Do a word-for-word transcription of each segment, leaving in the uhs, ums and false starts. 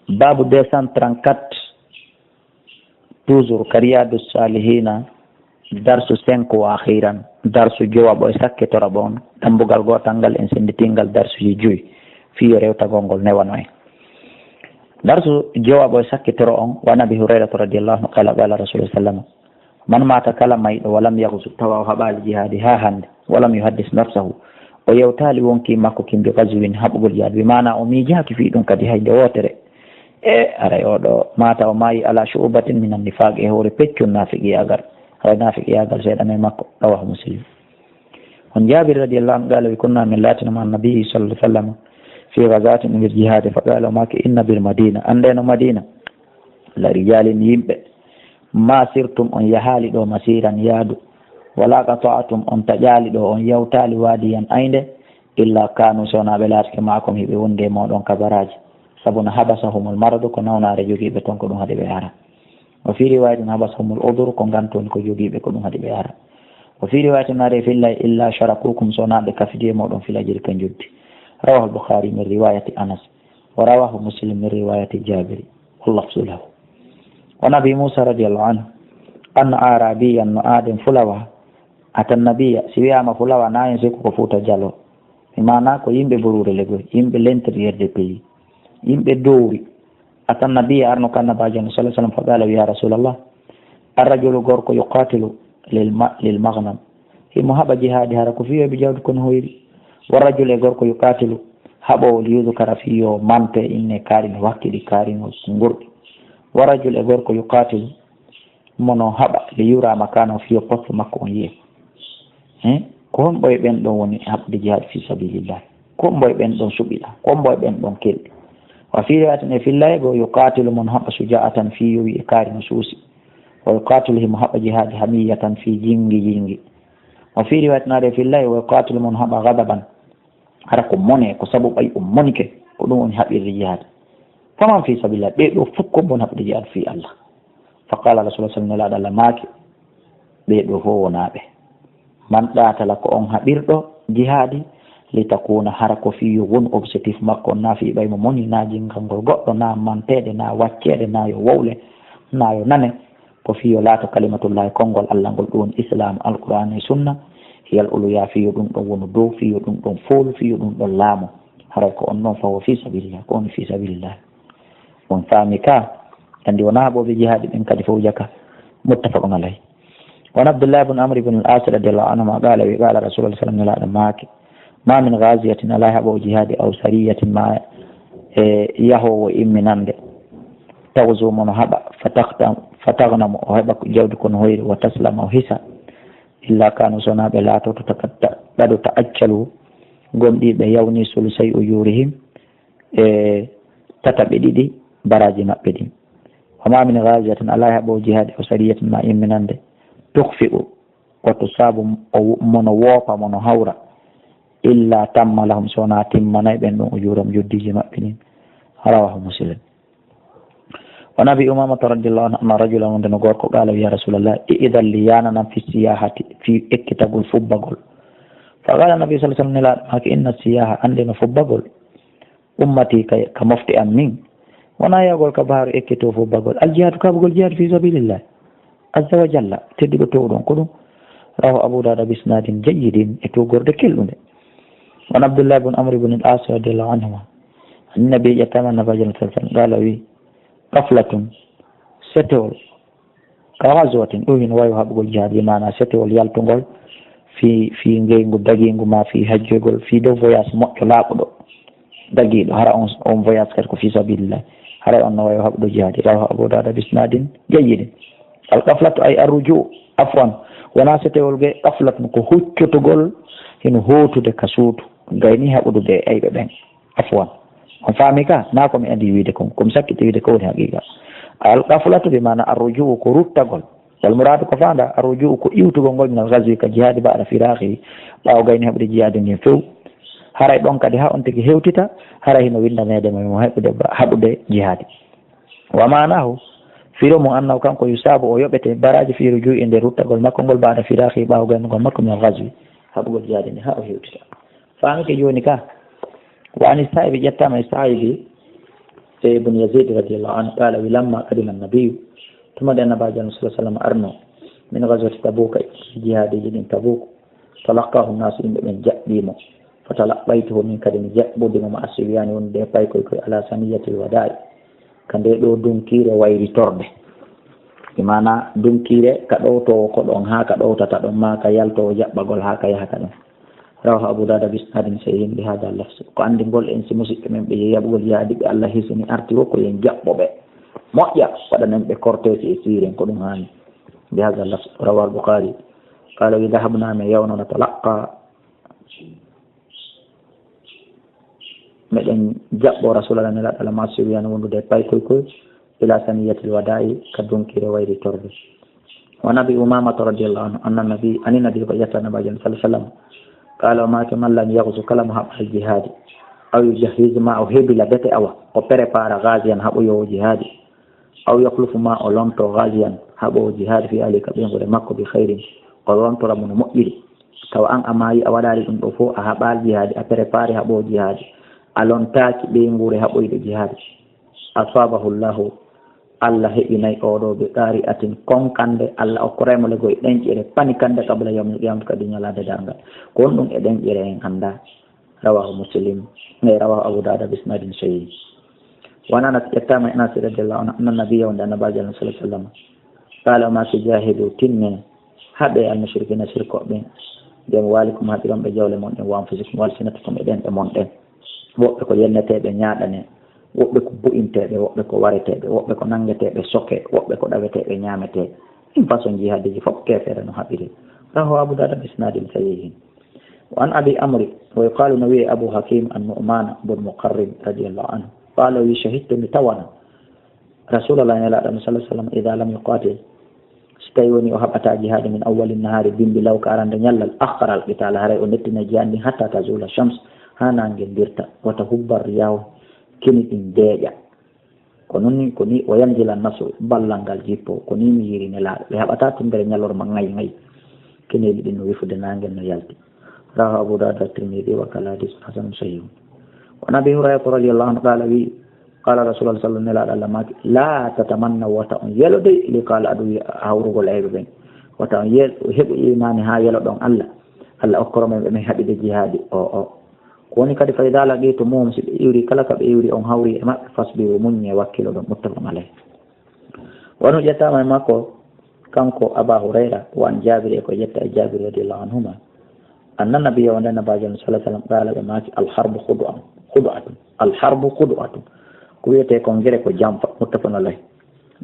Babu deux cent trente-quatre, toujours ka Riyadu Salihina, darsu cinq wa akhiran, darsu jowaɓo e sakkitoro ɓon, dambugal gootal ngal en senditingal darsuji joyi, fii yo rewtagol ngol newano en. Darsu jowaɓo e sakkitoro on, wa an Abi Hurayrata radiyallahu anhu qala, qala Rasulullah sallallahu alaihi wasallam, "Man mata, kala mayɗo, wa lam yaghzu, tawa o haɓaali jihaadi haa hannde, wa lam yuhaddis nafsahu, o yewtaali wonkii makko kin bi ghazwin, haɓugol jihaadi, bi maana o miijaaki fii ɗum kadi hay nde wootere." E haray oɗo mata, o maayi ala shu'batin minan nifaq, e hoore peccun naafiqiyaagal, haray naafiqiyaagal seeɗano e makko. Rawahu Muslim. On Jaabir radiyallahu anhu qala, wi, kunna, min laatino ma annabi sallallahu alaihi wasallam fi ghazatin, e nder jihaade, fa qala, o maaki, inna bil madina, anndeno Madina, la rijalin, yimɓe, ma sirtum, on yahaali ɗo masiran yaadu, wala qata'tum, on taƴaali ɗo, on yawtaali wadiyan aynde, illa kanu, so wonaa ɓe laatike, maakum, hiɓe wondi e mooɗon ka baraaji. Sabu no habasahumul maradu, ko nawnaare jogiiɓe ton, ko ɗum haɗi ɓe ara. Wa fi riwayatin habasahumul udhru, ko ngantu woni ko jogiiɓe, ko ɗum haɗi ɓe ara. Wa fi riwayatin, no ari e fillay, illa sharakukum, so wonaa ɓe kafidi e mooɗon fil ajri ka njoddi. Rawahul Bukhari min riwayati Anas. Wa rawahu Muslim min riwayati Jabiri. Wal lafzu lahu. Wa an Abi Musa radiyallahu anhu, anna arabiyan, no aaden fulawa, atan nabiya, si wiyaama fulawa, na en sikku ko Fuuta Jaloo. Mi maana ko yimɓe Boruure Legoy, yimɓe l'intérieur de pays, yimɓe dowri. Atan nabiya, arno ka Annabaajo sallallahu alaihi wasallam, fa qala, wi, ya Rasulallah, arrajulu, gorko, yuqatilu lil ma-, lil maghnam, himo haɓa jihaadi hara ko fii yo heɓu jawdi kono hoyri. Wa rajulu, e gorko, yuqatilu, haɓoowo, li yudhkara, fii yo mante inne kaari no wakki ɗi kaari no ngurɗi. Wa rajulu, e gorko, yuqatilu, mo no haɓa, li yura makanahu, fii yo poste makko on yi'e. Hein? Ko hombo e ɓen ɗon woni haɓude jihaad fi sabilillah? Ko hombo e ɓen ɗon suɓiɗa? Ko hombo e ɓen ɗon kelɗi? Wa fi riwayatin, e fillay go, yuqatilu, mo no haɓa, shuja'atan, fii yo wi'e kaari no suusi. Wa yuqatilu, himo haɓa jihaadi, hamiyatan, fii jingi jingi. Wa fi riwayatin, ari e fillay, wa yuqatilu, mo no haɓa, ghadaban, hara ko mone, ko sabu ɓay o monike, ko ɗum woni haɓirde jihaad. Faman fi sabilillah, ɓee ɗoo fof ko bon haɓirde jihaad fii Allah. Fa qala Rasulullah sallallahu alaihi wasallam, Nelaaɗo Allah maaki, ɓee ɗoo fof wonaa ɓe. Man qatala, ko on haɓirɗo jihaadi, li takuna, hara ko fii yo won objectif makko, na fii ɓay mo moni, na jinngangol goɗɗo, na manteede, na wacceede, na yo wowle, na yo nane, ko fii yo laato kalimatullahi, konngol Allah ngol, ɗum woni Islaam, Alqur'aan e Sunna, hiyal uluya, fii yo ɗum ɗon wonu dow, fii yo ɗum ɗon foolu, fii yo ɗum ɗon laamu. Haray ko on non fawo fi sabilillah, ko on fi sabilillah. On faami ka, anndi wonaa haɓooɓe jihaadi ɓen kadi fow jaka. Muttafaqun alayh. Wa an Abdullah ibn Amr ibn al-As radiyallahu anhuma qala, wi, qala Rasulullah sallallahu alaihi wasallam, Nelaaɗo maaki, ma min ghaziyatin, alaa haɓoowo jihaadi, aw sariyatin, ma e yahoowo imminande, taghzu, mo no haɓa, fa taghta-, fa taghnamu, o heɓa jawdi kono hoyri, wa taslama, o hisa, illa kanu, so wonaa ɓe laatoto, takatta-, qad ta'ajjalu, gomɗii ɓe yawni sulusay ujurihim, e tataɓe ɗiɗi baraaji maɓɓe ɗin. Wa ma min ghaziyatin, alaa haɓoowo jihaadi, aw sariyatin, ma imminande, tukhfi'u, wato sabu o wo-, mo no woopa, mo no hawra, illa tamma lahum, so wonaa timmanay ɓen ɗon, ujuram, joddiiji maɓɓe ɗin. Rawahu Muslim. Wa an Abi Umamata radiyallahu anhu, anna rajulan, wonde no gorko, qala, wi, ya Rasulallah, i'idhan li, yaananam, fi siyahati, fii ekkitagol, fubbagol. Fa qala Nabi sallallahu alaihi wasallam, Nelaaɗo maaki, inna siyaha, anndeno fubbagol, ummati, ka, ka mofte am min, wonaa yahgol ka baharu ekkito fubbagol. Al jihadu, kaɓugol jihaad fi sabilillah azza wa jalla, tedduɗo toowɗo on, ko ɗum. Rawahu Abu Dawud bi isnadin jayyidin, e tuugorde kelɗunde. Wa an Abdullah ibn Amr ibn al-As radiyallahu anhuma, an Nabi, ƴettaama Nabaajo sallallahu alaihi wasallam, qala, wi, qaflatun, setewol, ka ghazwatin, ɗum hino wayi haɓugol jihaad, bi maana setewol yaltungol fii, fii ngeyngu dagiingu, ma fii hajjoygol, fii dow voyage moƴƴo laaɓuɗo dagiiɗo, hara on, on voyage kadi ko fii sabilillah, haray on no wayi haɓuɗo jihaad. Rawahu Abu Dawud bi isnadin jayyidin. Al qaflatu ay arrujuu, afwan, wonaa setewol ge, qaflatun, ko huccotugol, hino hootude ka suudu, gayni haɓudude e ayɓe ɓen. Afwan. On faami ka? Na ko mi adi wiide kon, ko mi sakkiti wiide ko woni haqiqa. Al qaflatu bi maana arrujuu, ko ruttagol. Wal muraadu, ko faanda arrujuu, ko iwtugol ngol, min al ghazwi, ka jihaadi, ba'da firaghi, ɓaawo gayni haɓude jihaadi ngin few. Haray ɗon kadi, haa on tigi hewtita, haray hino windaneede mo, mo haɓude, haɓude jihaadi. Wa maanahu, firo mum, annahu, kanko, yusabu, o yoɓete baraaji, fi rujui, e nder ruttagol makko ngol, ba'da firaghi, ɓaawo gaynugol makko, min al ghazwi, haɓugol jihaadi ndi, haa o hewtita. Faamike jooni ka? Wa ani Sa'ibi, ƴettaama e Sa'ibi, Sey Ibn Yazid radiyallahu anhu qaala, wi, lamma qadima annabiyu, tuma nde Annabaajo Allah sallallahu alaihi wasallam arno, min ghazwati Tabuka, e jihaadiji ɗin Tabuk, talaqahu nnasu, yimɓe ɓen jaɓɓii mo. Fatalaqaytuhu, min kadi mi jaɓɓude mo, ma'a sibyaani, wondude e paykoy koy, ala saniyatil wadaa'i, ka nde ɗoo dunkiire wayritorde. Bi maana dunkiire ka ɗowtoowo ko ɗon, haa ka ɗowtata ɗon, maa ka yaltoowo jaɓɓagol, haa ka yahata ɗon. Rawahu Abu Dawuda bi isnaadin sahihin bi haadha lafz. Ko anndingol en si musiɓɓe men ɓe yehi jaɓugol jihaadi ɓe Allah hisini arti wo ko yen jaɓɓo ɓe. Moƴƴa, waɗanen ɓe korteeji e siiren ko ɗum haani. Bi haadha lafz. Rawahu Bukhari. Qaala wi, dahabna, men yawno, natalaqqa, meɗen jaɓɓo Rasulallah, Nelaaɗo Allah, ma'a sibyaani, wondude e paykoy koy, ila saniyatil wadaa'i, ka dunkiire wayritorde. Wa Abi Umamata radiyallahu anhu, anna nabi, ani nabi, ko yetta Nabaajo sallallahu alaihi wasallam, qaala, o maaki, man lam yaghzu, kala mo haɓaali jihaadi, aw yujahhiz, maa o hebila bete, awa o prépara, ghaziyan, haɓoyoowo jihaadi, aw yakhlufu, maa o lonto, ghaziyan, haɓoowo jihaadi, fi ahlihi, ka ɓeynguure makko, bi khairin, o lontora mo no moƴƴiri. Tawa an a maayi, a waɗaali ɗum ɗoo fof, a haɓaali jihaadi, a prépare haɓoowo jihaadi, a lontaaki ɓeynguure haɓoyɗo jihaadi. Asabahu Llahu, Allah heɓinay oo ɗoo bi qari'atin, konkande, Allah okkoray mo legoy ɗenƴere, panikande, qabla yawmil qiyamati, kadi ñalaande darngal. Ko honɗum e ɗenƴere en anndaa. Rawahu Muslim, e rawahu Abu Dawuda bi isnaadin sahih. Wa an Anas, ƴettaama e Anas radiyallahu anhu, anna nabiyya, wonde Annabaajo sallallahu alaihi wasallam, qaala, o maaki, jahidu, tinne, haɓe, al mushrikina, sirkooɓe ɓen, bi amwalikum, haɓiron ɓe jawle mon ɗen, wa anfusikum, wa alsinatikum, e ɗenɗe mon ɗen. Woɓɓe ko yenneteeɓe, ñaaɗane, woɓɓe ko bu'inteeɓe, woɓɓe ko wareteeɓe, woɓɓe ko nanngeteeɓe, soke, woɓɓe ko ɗaweteeɓe, ñaametee. Ɗin façon jihaadiji fof, keefeere no haɓiri. Rawahu Abu Dawuda bi isnaadin sahihin. Wa an Abi Amri, wa yuqaalu, no wi'ee Abu Hakim an-Nu'man bun Muqarrin radiyallahu anhu. Qaala, wi, shahidtu, mi tawano Rasulallah, Nelaaɗo Allah sallallahu alaihi wasallam, idha lam yuqatil, si tawi woni o haɓata jihaadi, min awwali nahaari, bimbi law, ka arande ñallal, akhkhara al-qitaala, haray o nettina jihaadi ndin, hatta tazula shams, haa naange dirta, wa tahubba riyahu, kini ɗin deeƴa. Ko non ni, ko ni, wa yanzila nasru, ballal ngal jippo, ko ni mi yiiri Nelaaɗo. Ɓe haɓata tumbere ñalorma, ŋay, ŋay. Keneeli ɗin no wifude, naange no yalti. Rawahu Abu Dawud wa Tirmidhi wa qala hadithun hasanun sahih. Wa an Abi Hurairah radiyallahu anhu qala, wi, qala Rasulullah sallallahu alaihi wasallam, Nelaaɗo Allah maaki, la tatamannaw, wata on yelo dey, liqa al aduwi, hawrugol ayɓe ɓen. Wata on yel-, heɓu imaani haa yelo ɗon Allah. Allah okkoro men ɓe men haɓide jihaadi. O, o. Ko woni kadi, fa idha laqitumuhum, si ɓe iwri, kala ka ɓe iwri, on hawri e maɓɓe, fasbiru, muññee, wakkiloɗon, muttafaqun alayh. Wano ƴettaama e makko, kanko Aba Hurayra, wa an Jabir, e ko ƴetta e Jabir radiyallahu anhuma, anna nabiyya, wonde Nabaajo sallallahu alaihi wasallam, qaala, ɓe maaki, al harbu khudu'atun, khudu'atun, al harbu khudu'atun, ko wiyetee kon gere ko jamfa, muttafaqun alayh.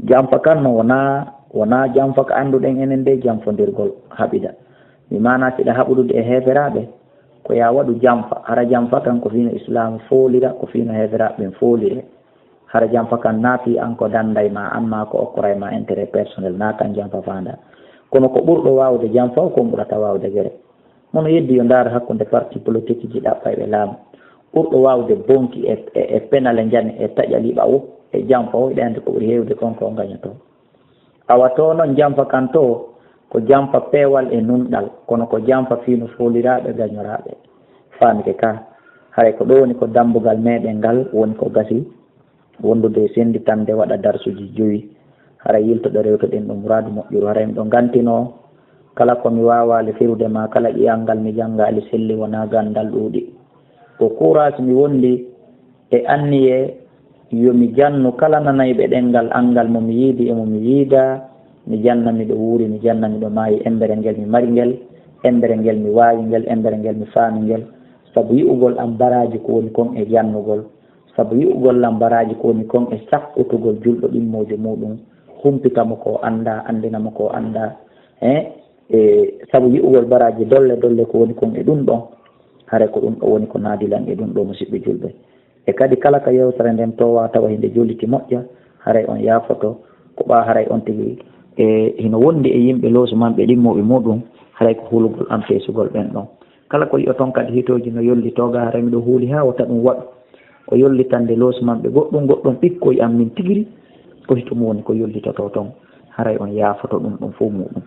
Jamfa kan no wona, wona jamfa ka annduɗen enen de, jamfondirgol haɓida. Mi maana siɗa haɓudude e heeferaaɓe, ko yaa waɗu jamfa. Hara jamfa kan ko fii no Islaamu foolira, ko fii no heeferaaɓe ɓen foolire. Hara jamfa kan naa fii an ko danday ma, an maa ko okkoray ma intérêt personnel, naa kan jamfa faanda. Kono ko ɓurɗo waawude jamfa o, kon ɓurata waawude gere. Mono yeddi yo ndaar hakkunde parti politique ji ɗaɓɓayɓe laamu. Ɓurɗo waawude bonki e, e, e penale njani e taƴa liɓa o, e jamfa o, hiɗa anndi ko ɓuri heewde kon ko o ngañotoo. Awa to non jamfa kan to, ko jamfa peewal e nunɗal, kono ko jamfa fii no fooliraaɓe gañoraaɓe. Faamike ka, haray ko ɗoo woni ko dambugal meɗen ngal woni ko gasi wondude e sennditande waɗa darsuuji jowi. Haray yiltoɗo rewtoɗen ɗo muraadu moƴƴuru, haray miɗo ngantinoo kala ko mi waawaali firude maa kala ƴi'al ngal mi janngaali selli wonaa ganndal ɗuuɗi. Ko kuuraas mi wondi e anniyee yo mi jannu kala nanayɓe ɗemngal am ngal mo mi yiidi e mo mi yiidaa, mi janna miɗo wuuri, mi janna miɗo maayi, emmbere ngel mi mari ngel, emmbere ngel mi waawi ngel, emmbere ngel mi faami ngel, sabu yi'ugol am baraaji ko woni kon e jannugol, sabu yi'ugol am baraaji ko woni kon e sakkutugol julɗo ɗimmoojo muuɗum, humpita mo ko o anndaa, anndina mo ko o anndaa, eh, e sabu yi'ugol baraaji dolle dolle ko woni kon e ɗum ɗon, haray ko ɗum ɗo woni ko naadi lan e ɗum ɗo, musiɓɓe julɓe. E kadi kala ka yewtere nden toowa tawa hinde jolliti moƴƴa, haray on yaafoto, ko ɓaa haray on tigi e hino wondi e yimɓe loosumanɓe ɗimmooɓe muuɗum, haray ko hulugol am feesugol ɓen ɗon. Kala ko yi'oton kadi hitooji no yollitoo ga, haray miɗo huuli haa wota ɗum waɗu ko yollitande loosumanɓe goɗɗum goɗɗum ɓikkoy am min tigiri, ko hito mum woni ko yollitotoo ton, haray on yaafoto ɗum ɗum fof muuɗum.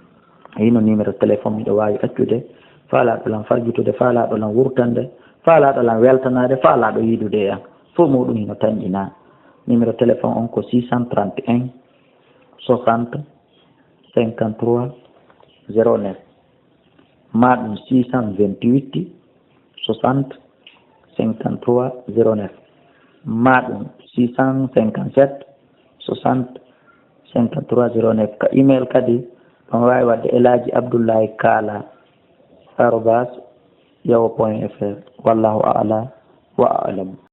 Hino numéro téléphone miɗo waawi accude, faalaaɗo lan farjitude, faalaaɗo lan wurtande, faalaaɗo lan weltanaade, faalaaɗo yiidude e an. Fof muuɗum hino tanƴinaa. Numéro téléphone on ko six cent trente et un soixante cinquante-trois zéro neuf, maa ɗum six cent vingt-huit soixante cinquante-trois zéro neuf, maa ɗum six cent cinquante-sept soixante cinquante-trois zéro neuf. Ka email kadi, on waawi waɗde Elaaji Abdullahi Kaala arobas yawo point F R. Wallahu a'la wa a'lam.